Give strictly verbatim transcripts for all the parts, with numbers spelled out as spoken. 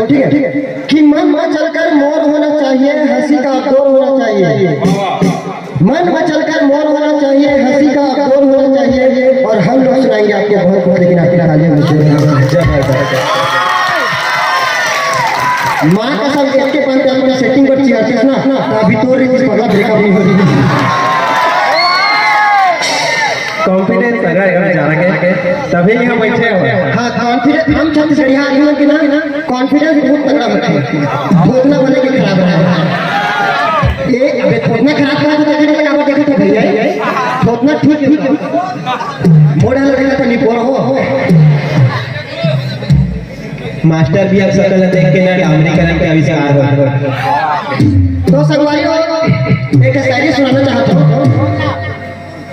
ठीक है, कि मन में चलकर मोर होना चाहिए, हंसी का दौर होना चाहिए। मन में चलकर मोर होना चाहिए, हंसी का दौर होना चाहिए। और हम लोग सुनाएंगे आपको बहुत बहुत, लेकिन आपकी तालियों में जोर। माँ कसम, एक के पान पे अपना सेटिंग पर चिढ़ाते ना, तो अभी तो रे कुछ पगला ब्रेकअप नहीं होती। कॉन्फिडेंस है ना बेचारा के, तभी यहाँ बैठे हो। हाँ, कॉन्फिडेंस, हम छत्तीसगढ़िया आदमी के ना कॉन्फिडेंस बहुत तगड़ा होता है। थोथना भले के खराब है। ए, अबे थोथना खराब रहा तो देखा, देखा, देखा, देखा भैया, थोथना ठीक, ठीक है। मोड़ा लगेगा तो नहीं बोल हो। मास्टर भी अब सकल देख के ना डामरीकरण के आविष्कार हो। तो संगवारी हो, एक शायरी सुनाना चाहता हूँ।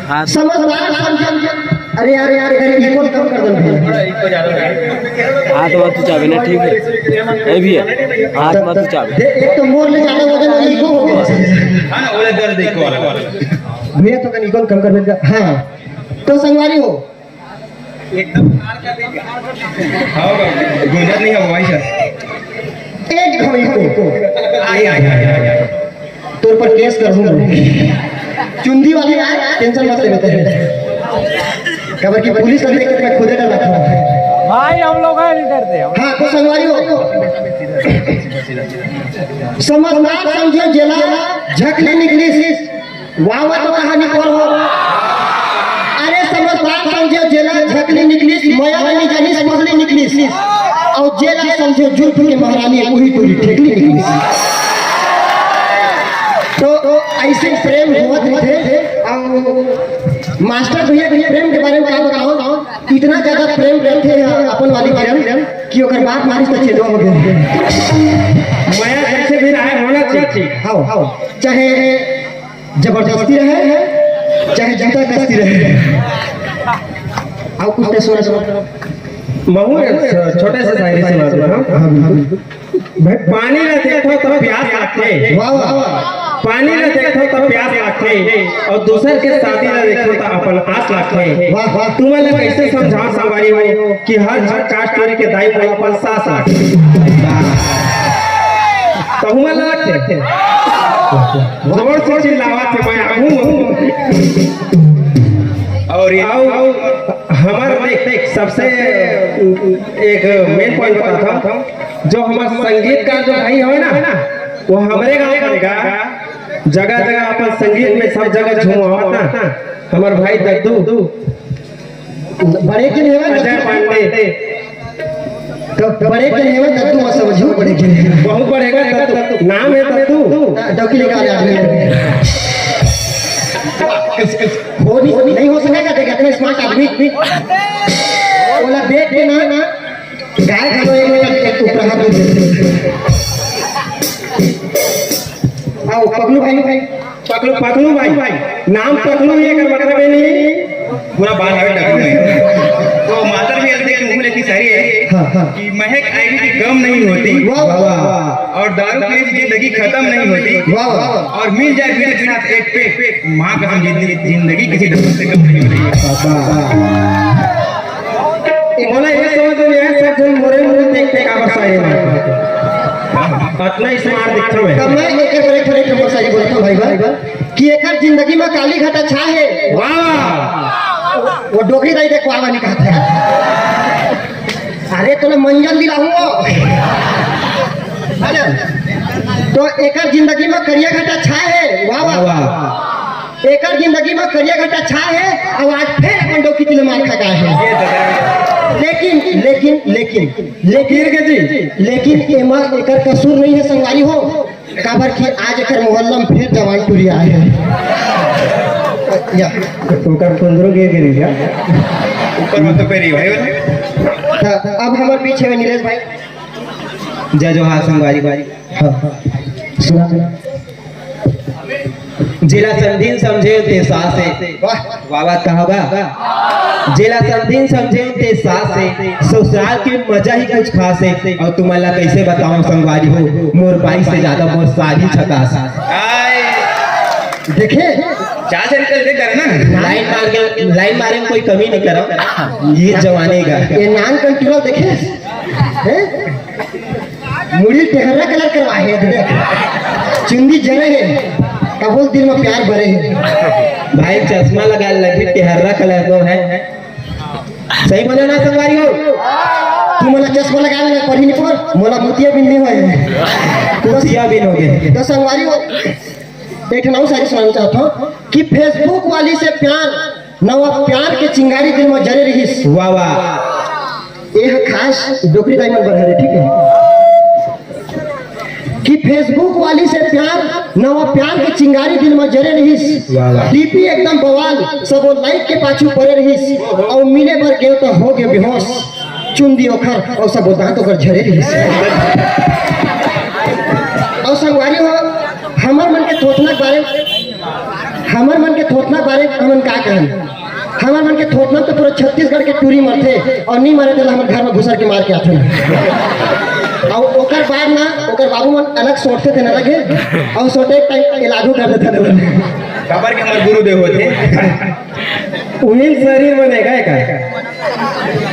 हाँ। समझदार समझन। अरे यार, यार, यार, इको कम कर दो भैया। हाथ मत उठावे ना, ठीक है? ए भैया, हाथ मत उठावे। दे, एक तो मोर ले ज्यादा वजन वाली इको हो गया। हाँ ना, ओले दर्द इको वाला। भैया तो कहीं इको कम कर देगा। हाँ, तो संगवारी हो, एकदम हाँ, गुंजत नहीं है भाई साहब। एक घड़ी को। आई, आई, आई, आई, आई। तोर पर केस कर दूं। चुंदी वाली यार, टेंशन मत ले बेटा। खबर की पुलिस को देख के मैं खुदे डर रखा हूँ। भाई, हम लोग हैं, नहीं डरते हम। हाँ, तो संगवारी हो। समझदार समझियो जेला झकली निकली। वाह, वाह, तो कहानी बोल हो। अरे समझदार समझियो जेला झकली निकलिस, मया बनी जानिस पगली निकलिस। और जेला समझियो जुल्फ के महारानी, वही टोली ठेकली निकलिस। तो ऐसे प्रेम होत रहिथे। और मास्टर भैया, भैया प्रेम के बारे में का बताओ, इतना ज्यादा प्रेम रहिथे अपन वाली प्रेम कि ओकर बात मारिस तो छेदवा हो गया। मया कैसे भी रहे होना चाहिए। हाँ, हाँ। चाहे जबरदस्ती रहे, चाहे जूता कस्ती रहे। आओ कुछ तो सुना, सुना। महू एक छोटे से शायरी सुना दो, हाँ? हाँ, बिल्कुल। भाई, पानी ला देखो तो प्यास लगथे। वाह, वाह, वाह। पानी ला देखो तो प्यास लगथे, और दूसर के शादी ला देखो तो अपन आस लगथे। वाह, वाह। तुमन ला कैसे समझाओ संगवारी हो कि हर झटका स्टोरी के दाई मोला अपन सास लगथे। तो हुआ लगथे। जोर से चिल्लावत हे, मैं आहूँ। और ये, और हमर देख, देख, सबसे एक मेन पॉइंट बताता हूँ, जो हमर संगीतकार जो भाई हवे ना, वो हमरे गाँव के गा, जगह जगह अपन संगीत में सब जगह झुमावत ना, हमर भाई दद्दू, बड़े के नहीं हवे अजय दद्दू। पांडे। तो बड़े के नहीं हवे दद्दू, मत समझो, बड़े के नहीं हवे। बहुत बड़े का दद्दू। नाम है दद्दू। हाँ, डौकी लेकर आ जा आदमी। हो नहीं, नहीं हो सकेगा, देख, इतना स्मार्ट आदमी। बोला, देख के ना, ना, गाय घलो एक, एक उपरहा दे दे। आओ, पगलू भाई, भाई। पकड़ू, पकड़ू भाई, नाम पकड़ू ही एकर मतलब ये नहीं। पूरा बाल हवे डकलू नहीं। तो मास्टर भी ऐसे देख मुंह लेके शायरी है हाँ, हाँ। कि महक आईवी की गम नहीं होती। वाह, वाह, वाह। और दारू पीने से जिंदगी खत्म नहीं होती। वाह, वाह। और मिल जाए मेरे साथ एक पेग, माँ कसम जिंदगी, जिंदगी किसी डॉक्टर से कम नहीं होती। वाह, वाह। मोला ये समझ में नहीं आया, सब झन मोरे मुंह देख के काबर शायरी मारत हे। अतना स्मार्ट दिखत हे। तब मैं एक, एक, एक, एक नंबर शायरी बोलता हूँ भाई, भाई, कि एकर जिंदगी में काली घटा छा हे। वाह! वो डोकरी दाई देख वाह वाह नहीं कहता है। अरे तोला मंजन दिलाहूँ वो। है ना? तो एकर जिंदगी में करिया घटा छा हे। वाह, वाह, वाह। एकर जिंदगी में करिया घटा छा है, अउ आज फेर अपन डौकी तिले मार खा गा है। लेकिन लेकिन लेकिन लेकिन लेकिन एमा एकर कसूर नहीं है संगवारी हो, काबर कि आज एकर मोहल्ला में फेर जवान टूरी आए है। या ओकर कुंदरू के गिरी क्या? ऊपर मत पेरी भाई। त अब हमर पीछे में नीलेश भाई। जय जोहार संगवारी भाई। हाँ, हाँ। सुना, सुना। जेला समधिन समझे ते सास हे। वाह। वाह, वाह, कहा बा? जेला समधिन समझे ते सास हे, ससुराल के मजा ही कुछ खास हे। अउ तुमन ला कइसे बतावं संगवारी हो, मोर बाई से ज्यादा मोर सारी झकास। आय। देखे? चार से निकल के करे ना। लाइन मार के, लाइन मारे में कोई कमी नहीं करा। ये जवानी का। ये नान कंट्रोल देखे? हैं? मुड़ी टेहर्रा कलर करवा हे, देख। चुंदी जरे हे, कबूल दिल में प्यार भरे हे। भाई, चश्मा लगा ले, टेहर्रा कलर तो है। सही बोले ना संगवारी हो? तू मोला चश्मा लगा ले, पढ़ी नहीं पर, मोला मोतिया बिंदी होय। कुतिया बिन हो गए। तो संगवारी हो, एक ठन अउ शायरी सुनाना चाहत हूँ कि Facebook वाली से प्यार, नवा प्यार के चिंगारी दिल में जरे रहिस। वाह, वाह। ये है खास डोकरी दाई मन बर हरे, ठीक है? कि Facebook वाली से प्यार, नवा प्यार के चिंगारी दिल में जरे रहिस। वाह, वाह। डीपी एकदम बवाल, सबो लाइक के पाछू परे रहिस। अउ मिले बर गेव त हो गे बेहोश, चुंदी ओखर अउ सबो दांत ओकर झरे रहिस। अउ संगवारी हो, हमर मन के थोथना के बारे, हमर मन के थोथना के बारे हमन का कहन? हमर मन के थोथना तो पूरा छत्तीसगढ़ के टूरी मरथे, अउ नी मरे तेला हमर घर में घुसर के मार के आथे। अउ ओकर बाद ना, ओकर बाबू मन अलग सोटथे तेन अलग हे, अउ सोटे के टाइम इलाजो कर देथे। काबर के हमर गुरुदेव होथे। उही शरीर में नहीं का, का?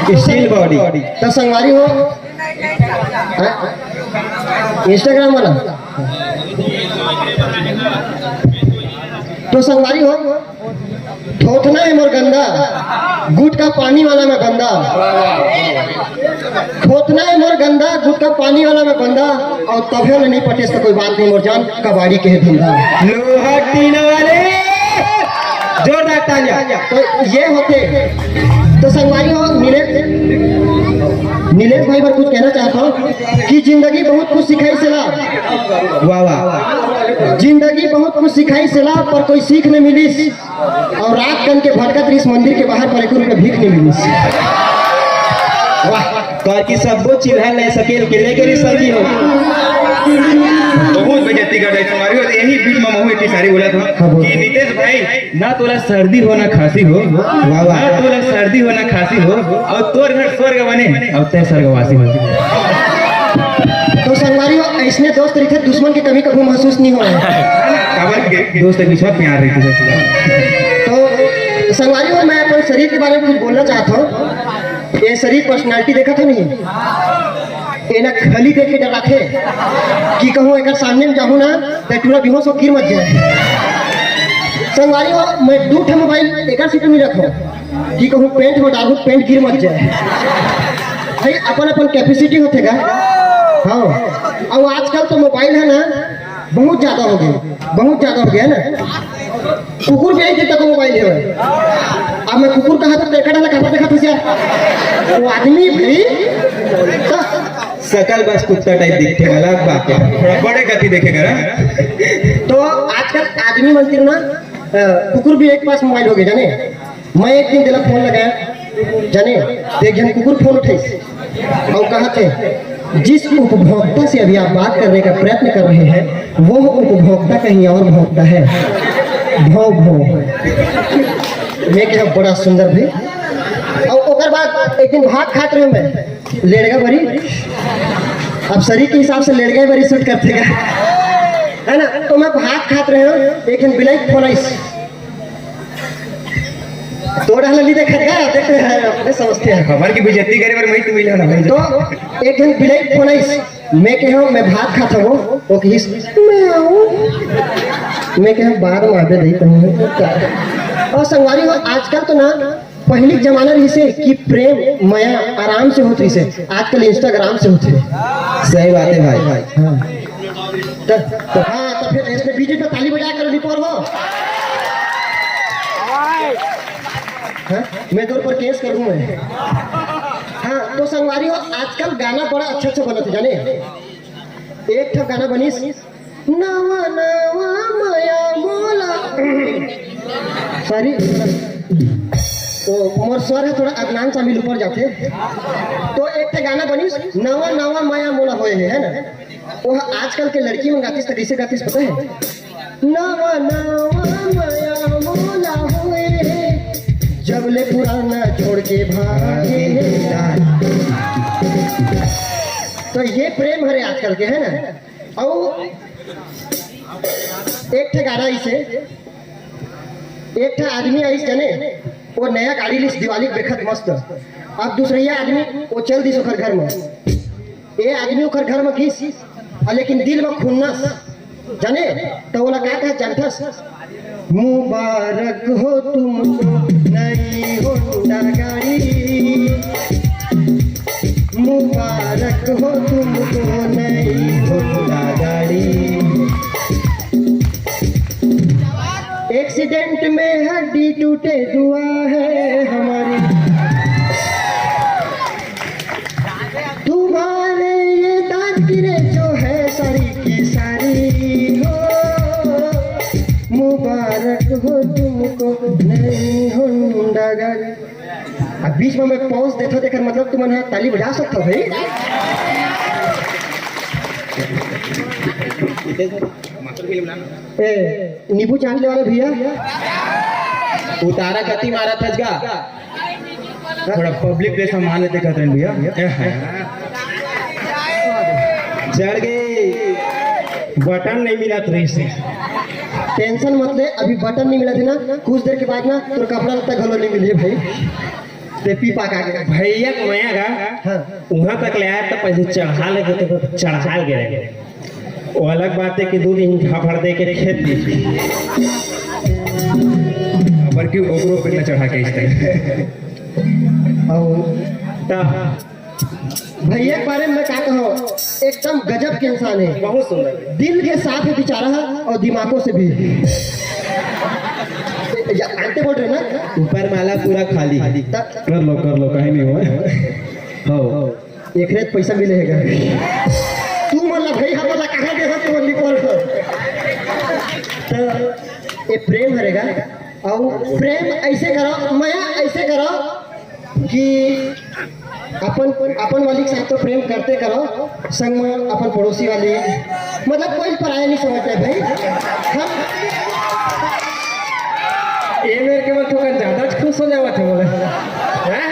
Steel body। तो संगवारी हो, हाँ? Instagram वाला। तो संगवारी हो, थोथना है मोर गंदा, गुटका पानी वाला मैं बंदा। थोथना है मोर गंदा, गुटका पानी वाला मैं बंदा। अउ तभे ले नहीं पटेस तो कोई बात नहीं मोर जान, कबाड़ी के धंधा। लोहा टीना वाले, जोरदार तालियां। तो ये होथे। तो संगवारी हो, नीलेश, नीलेश भाई बर कुछ कहना चाहत हूँ कि जिंदगी बहुत कुछ सिखाइस ला। वाह, वाह। जिंदगी बहुत कुछ सिखाइस ला, पर कोई सीख नहीं मिलिस। अउ रात कन के भटकत रहिस मंदिर के बाहर, पर एको रुपया भीख नहीं मिलिस। वाह। काबर कि सब्बो चिल्हा ले सकेल के लेके रे संगी हो। बहुत बेइज्जती कर रहे तुम्हारी, और यही बीच में महू इतनी सारी बोला था हाँ, बोल। कि नीतीश भाई, ना तोला सर्दी हो ना खांसी हो, वाह, वाह। ना तोला सर्दी हो ना खांसी हो, अउ तोर घर स्वर्ग बने, अउ तैं स्वर्गवासी हो। तो संगवारी हो, अइसने दोस्त रहिथे, दुश्मन के कमी कभू महसूस नहीं होय। काबर के दोस्त के बीच में प्यार रहिथे। तो संगवारी हो, मैं अपन शरीर के बारे में कुछ बोलना चाहत हूँ। ये शरीर personality देखत हो नहीं? एला खली देख के डराथे कि कहूँ एकर सामने में जाहूँ ना, त टूरा बेहोश हो गिर मत जाए। संगवारी हो, मैं दू ठे मोबाइल एकर सीट में रखो कि कहूँ पेंट में डालूँ, पेंट गिर मत जाए। भाई, अपन अपन capacity होथे गा। हाँ, अउ आजकल तो मोबाइल है ना, बहुत ज्यादा हो गया, बहुत ज्यादा हो गया है ना। कुकुर भी एक तक मोबाइल है। अब मैं कुकुर कहा तो देखा था, कहाँ देखा था यार? वो आदमी भाई, तो सकल बस कुत्ता टाइप दिखथे, अलग बात है। थोड़ा बड़े गति देखेगा ना। तो आजकल आदमी मन तीर ना, अ, कुकुर भी एक पास मोबाइल हो गया, जाने। मैं एक दिन तेला फोन लगाया, जाने, एक झन कुकुर फोन उठाइस अउ कहा थे, "जिस उपभोक्ता से अभी आप बात करने का प्रयत्न कर रहे हैं, वो उपभोक्ता कहीं और भोक्ता है।" भौ भौ। मैं कहा, "बड़ा सुंदर भाई।" अउ ओकर बाद एक दिन भात खात रहे मैं, लेड़गा बरी, अब शरीर के हिसाब से लेड़गा बरी सूट करथे गा, है ना? तो मैं भात खात रहे हूँ, एक दिन बिलाई फोन आइस, तो डाल ली देखा क्या? देखते हैं, अपने समझते हैं। हमारे की बेइज्जती करे पर मैं तू मिला ना भाई। तो एक दिन बिलाई फोन आइस, मैं कहे हूँ, "मैं भात खाता हूँ।" वो कहिस, "मैं आऊँ।" मैं कहे, "बाद में आबे दही कहीं।" अउ संगवारी हो, आजकल तो ना, पहली जमाना रहिसे कि प्रेम मया आराम से होत रहिसे, आजकल Instagram से होथे। सही बात है भाई। हाँ। तो, तो, हाँ, तो फिर इसने बीच में ताली बजा कर रिपोर्ट हो। हाँ, मैं तोर पर केस करूँ मैं। हाँ, तो संगवारी हो, आजकल गाना बड़ा अच्छा अच्छा बनत हे, जाने। एक ठो गाना बनिस, नवा नवा मया मोला, सॉरी, तो मोर स्वर हे थोड़ा अदनान सामिल ऊपर जाथे। तो एक ठो गाना बनिस, नवा नवा मया मोला होए हे, है ना? वो आजकल के लड़की मन गातिस त कइसे गातिस पता हे? नवा नवा मया मोला होए हे, जब ले पुराना छोड़ के भागे हे। तो ये प्रेम हरे आजकल के, है ना? अउ एक ठे गाना इसे, एक ठे आदमी आइस जाने, वो नया गाड़ी लिस दिवाली के बेखत मस्त। अब दूसरैया आदमी वो चल दिस ओकर घर में। ए आदमी ओकर घर में गिस, अ लेकिन दिल में खुन्नस जाने, तो ओला का कहे जानथस? मुबारक हो तुमको नई होंडा गाड़ी, मुबारक हो तुमको नई होंडा गाड़ी। एक्सीडेंट में हड्डी टूटे दुआ है हमारी, तुम्हारे ये दांत गिरे जो है सारी की सारी हो, मुबारक हो तुमको नई होंडा गाड़ी। अब बीच में मैं पॉज देथों, तेकर मतलब तुमन ह ताली बजा सकथव भाई। ए, नींबू चाट ले वाला भैया। उतारा कति मारत हस गा? थोड़ा पब्लिक ले संभाल लेते कहते हैं भैया। चढ़ गई, बटन नहीं मिला तो इसे। टेंशन मत ले, अभी बटन नहीं मिला थे ना, कुछ देर के बाद ना तोर कपड़ा लत्ता घलो नहीं मिली भाई। ते पी पाका के। भैया के मया गा, हाँ। वहां तक ले आया तो पैसे चढ़ा लेते तो चढ़ा गए। वो अलग बात है कि दो दिन झापड़ दे के खेत दी। पर क्यों ओकरो पे न चढ़ा के इस तरह। और ता भैया के बारे में मैं क्या कहूँ, एकदम गजब के इंसान है। बहुत सुंदर। दिल के साफ है बेचारा, और दिमागों से भी। या आंटे बोल रहे ना? ऊपर माला पूरा खाली। त- कर लो, कर लो, कहीं नहीं हुआ। हो। एक रेत पैसा मिले है। तू मन ला भाई, हम ला कहाँ दे हो, तू मन निकल हो। तो ये प्रेम हरेगा, और प्रेम ऐसे करो, मया ऐसे करो कि अपन, अपन वाली के साथ तो प्रेम करते करो, संग में अपन पड़ोसी वाली, मतलब कोई पराया नहीं समझते भाई। हम ए मेर के मन थोकन ज्यादा खुश हो जावत हे बोले। हैं?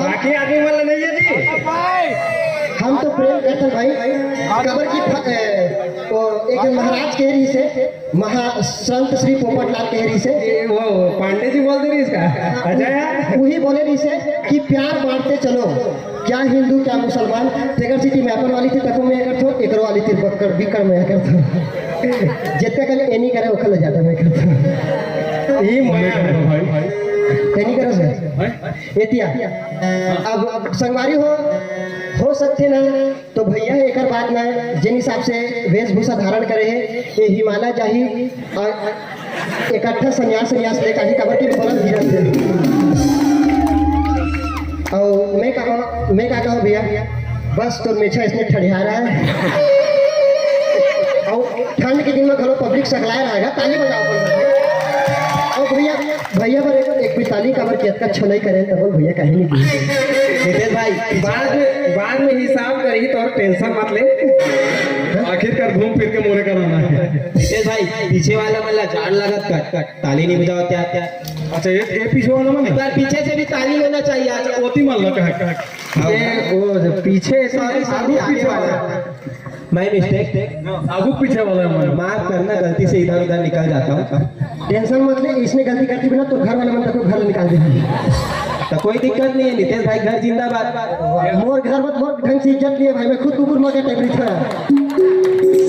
बाकी आदमी वाला नहीं है जी। हम तो प्रेम करते भाई, कबर की फ-, ए, वो एक दिन महाराज कह रही से, महा संत श्री पोपटलाल कह रही से, ये वो पांडे जी बोल दे रही इसका। अच्छा यार। वही बोले रही से कि प्यार बांटते चलो, क्या हिंदू क्या मुसलमान। तेकर सिटी में अपन वाली थी तको मैं करथो, एकरो वाली थी बक्कर बिक्कर मैं करथो। जितने कल एनी करे ओखल ज्यादा मैं करथो। ये मया है भाई। एनी करो सर। एतिया। अब संगवारी हो, हो सकते ना तो भैया, एकर बात ना, जिन हिसाब से वेशभूषा धारण करे हे, ये हिमालय जाही, और इकट्ठा संन्यास, संन्यास ले काहे, काबर के बड़ा धीरज है। और मैं कहा, मैं का कहूँ भैया, बस तो मेछा इसने ठड़िया रहा है। और ठंड के दिन में घरो पब्लिक सकलाए रहेगा, ताली बजाओ। और भैया, भैया, भैया, पर एक, एक भी ताली काबर के अतका छो नहीं करे, तब बोल भैया, कहीं नहीं की। नितेश भाई, बाद में, बाद में हिसाब करी तो टेंशन मत ले। आखिरकार घूम फिर के मोरे का रहना है। नितेश भाई, पीछे वाला मन ला जाड़ लागत का, का ताली नहीं बजावत यार। अच्छा, ये, ये पीछे वाला मन है? एक बार पीछे से भी ताली होना चाहिए। अच्छा, ओती मन ला कहा। ये वो जो पीछे से सॉरी, सॉरी, आगे वाला। My mistake। आगू पीछे वाला है मन। माफ करना, गलती से इधर उधर निकल जाता हूँ। टेंशन मत ले, इसने गलती करती बिना तो घर वाले मन तक को घर निकाल दे। तो कोई दिक्कत नहीं है, नितेश भाई घर जिंदाबाद। मोर घर मत, मोर ढंग से इज्जत लिए भाई, मैं खुद कुकुर मार के टाइप रही था।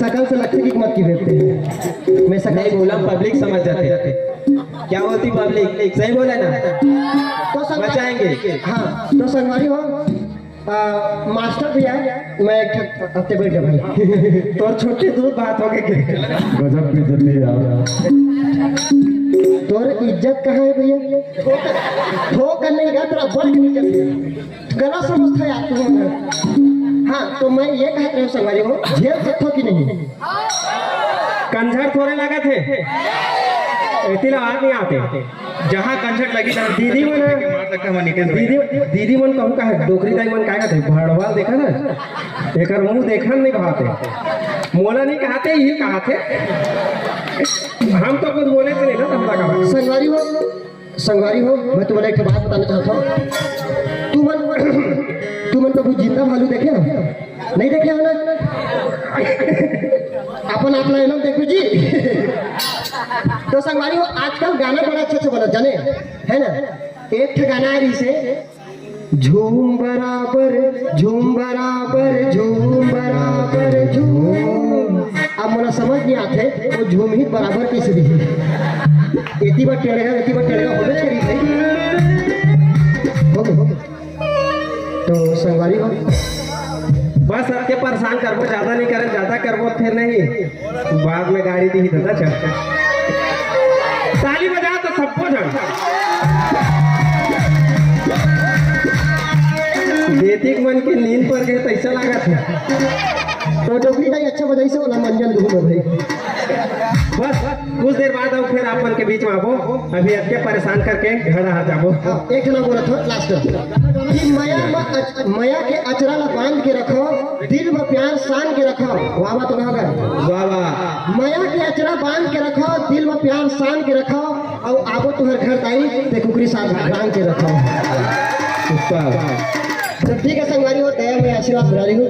सकल से लगते की मत की बेचते हैं। मैं सकल नहीं बोला, पब्लिक समझ जाते। क्या बोलती पब्लिक? सही बोला ना? तो संग- बचाएंगे। हाँ, तो संगवारी हो, आ, मास्टर भैया, मैं एक ठक-, आते बैठ जा भाई। तोर छुट्टी दूर बात हो गई। गजब बेइज्जती है यार। तोर इज्जत कहाँ है भैया? ठोक नहीं गा, तेरा बड़ इज्जत है। गलत समझता यार तू। हाँ, तो मैं ये कहत रहे हूँ संगवारी हो, झेल सकथो कि नहीं? कंझर थोड़े लागत हे, एती ला आवाज नहीं आते। जहाँ कंझर लगी, तहाँ दीदी मन, मार सकता है, नितेश भाई। दीदी, दीदी मन कहूँ का है, डोकरी दाई मन काय कहते, भड़वा देखा ना, एकर मुंह देखन नहीं भाते, मोला नहीं कहते, ये कहते। हम तो कुछ बोले थे नहीं ना, तो हम लगा। संगवारी हो, संगवारी हो, मैं तुम्हें एक बात बताना चाहता हूँ। तुमन, तुमन कभी जिंदा भालू देखे हो? नहीं देखे हो ना? अपन आप ला एनम देखो जी। तो संगवारी हो, आजकल गाना बड़ा अच्छा अच्छा बनत जाने, है ना? एक ठे गाना आ रही से, झूम बराबर, झूम बराबर, झूम बराबर, झूम। अब मोला समझ नहीं आते, वो झूम ही बराबर कैसे दिखे? एती बार टेढ़ेगा, एती बार टेढ़ेगा, होबे करी भाई। हो गए, हो गए। तो संगवारी हो, बस सबके परेशान करबो, ज्यादा नहीं करे, ज्यादा करबो फिर नहीं, बाद में गाड़ी दी दादा। चल, ताली बजा तो सबको झन। देतिक मन के नींद पर गए तो ऐसा लगा था। तो डोकरी दाई अच्छा बजाई से वाला मंजन दुहू में भाई। बस कुछ देर बाद अउ फिर आप मन के बीच में आबो। अभी अतके परेशान करके घर आ जाबो। हाँ, एक जना बोलत हो लास्ट कि मया म अच-, मया के अचरा ला बांध के रखो, दिल में प्यार सान के रखो। वाह वाह, तो कहा गए? वाह वाह। मया के अचरा बांध के रखो, दिल में प्यार सान के रखो, और आबो तुहर घर दाई ते कुकरी साथ बांध के रखो। ऊपर। तो ठीक है संगवारी हो, दया में आशीर्वाद बना रही हूँ।